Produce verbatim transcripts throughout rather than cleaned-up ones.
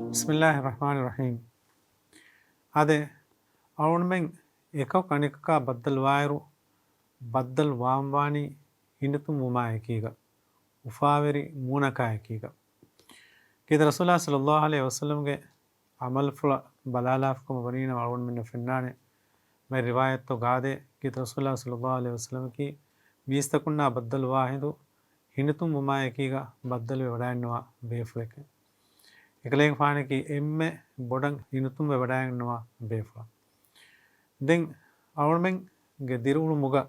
ބިސްމިއްލާހި ރަޙްމާނި ރަޙީމް. އާދެ، އަޅުގަނޑުމެން އެކަކު އަނެކަކާ ބައްދަލުވާއިރު، ބައްދަލު ވާން ވާނީ ހިނިތުންވުމާ އެކީގަ، އުފާވެރި މޫނަކާ އެކީގަ. ކީރިތި ރަސޫލާ ޞައްލައްލާހު ޢަލައިހި ވަސައްލަމްގެ ޢަމަލުފުޅަށް ބަލާލާފަކަމަށް ވަނީނަމަ އަޅުގަނޑުމެންނަށް ފެންނާނެ، މައި ރިވާޔަތްތައް ގާދޭ، ކީރިތި ރަސޫލާ ޞައްލައްލާހު ޢަލައިހި ވަސައްލަމަކީ މީސްތަކުންނާ ބައްދަލުވާ ހިނދު ހިނިތުންވުމާ އެކީގަ ބައްދަލުވެ ވަޑައިންނަވާ ބޭފުޅެކޭ. އެކަލޭގެފާނަކީ އެންމެ ބޮޑަށް ހިނިތުންވެ ވަޑައިންނަވާ ބޭފުޅާ. ދެން އަޅުގަނޑުމެންގެ ދިރިއުޅުމުގަ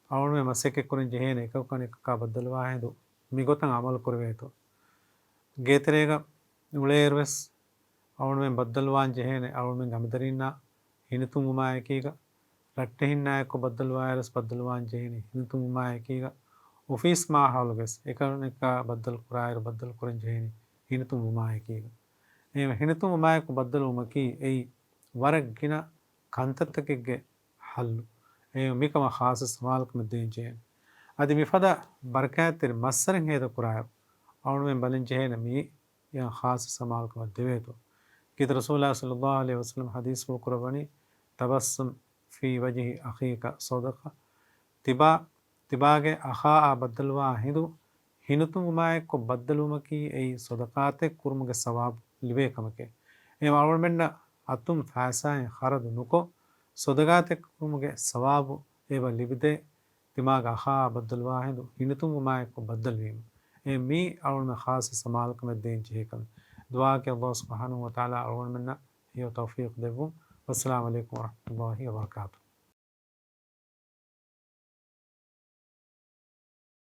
އަޅުގަނޑުމެން މަސައްކަތްކުރަން ޖެހޭނެ އެކަކު އަނެކަކާ ބައްދަލުވާ ހިނދު މިގޮތަށް އަމަލު ކުރެވޭތޯ. ގޭތެރޭގަ އުޅޭއިރުވެސް އަޅުގަނޑުމެން ބައްދަލުވާން ޖެހޭނެ އަޅުގަނޑުމެންގެ އަނބިދަރީންނާ ހިނިތުންވުމާއެކީގަ، ރައްޓެހިންނާއެކު ބައްދަލުވާއިރުވެސް ބައްދަލުވާން ޖެހޭނެ ހިނިތުންވުމާއެކީގަ، އޮފީސް މާހައުލުގަވެސް އެކަނިކާ ބައްދަލު ކުރާއިރު ބައްދަލު ކުރަން ޖެހޭނެ ހިނިތުންވުމާއެކީގަ. އެ ހިނިތުންވުމާއެކު ބައްދަލުވުމަކީ އެއީ ވަރަށް ގިނަ ކަންތައްތަކެއްގެ ޙައްލު. އެ މިކަމަށް ޚާއްޞަ ސަމާލުކަމެއް ދޭން ޖެހޭނެ. އަދި މިފަދަ ބަރަކާތްތެރި މައްސަރެއް ހޭދަކުރާއިރު، އަޅުގަނޑުމެން ބަލަން ޖެހޭނެ މި އެ ޚާއްޞަ ސަމާލުކަމެއް ދެވޭތޯ. ކީރިތި ރަސޫލާ ޞައްލައްލާހު ޢަލައިހި ވަސައްލަމް ޙަދީޘްފުޅު ކުރައްވަނީ، "تبسم في وجه أخيك صدقة." ތިބާ، ތިބާގެ އަޚާއާ ބައްދަލުވާ ހިނދު ހިނިތުންވުމާއެއްކޮށް ބައްދަލުވުމަކީ އެއީ ޞަދަޤާތެއް ކުރުމުގެ ސަވާބު ލިބޭ ކަމެކޭ. އެހެން އަޅުގަނޑުމެންނަށް އަތުން ފައިސާއެއް ޚަރަދު ނުކޮށް، ޞަދަޤާތެއް ކުރުމުގެ ސަވާބު އެބަ ލިބިދޭ. ތިމާގެ އަޚާއާ ބައްދަލުވާ ހިނދު ހިނިތުންވުމާއެކު ބައްދަލުވީމަ، އެ މީ އަޅުގަނޑުމެން ޚާއްޞަ ސަމާލުކަމެއް ދޭން ޖެހޭ ކަމެއް. ދުޢާއަކީ ﷲ ސުބްޙާނަހޫ ވަތަޢާލާ އަޅުގަނޑުމެންނަށް ހެޔޮ ތައުފީޤު ދެއްވުން. ވައްސަލާމު ޢަލައިކުމް ވަރަޙްމަތުﷲ ވަބަރަކާތު.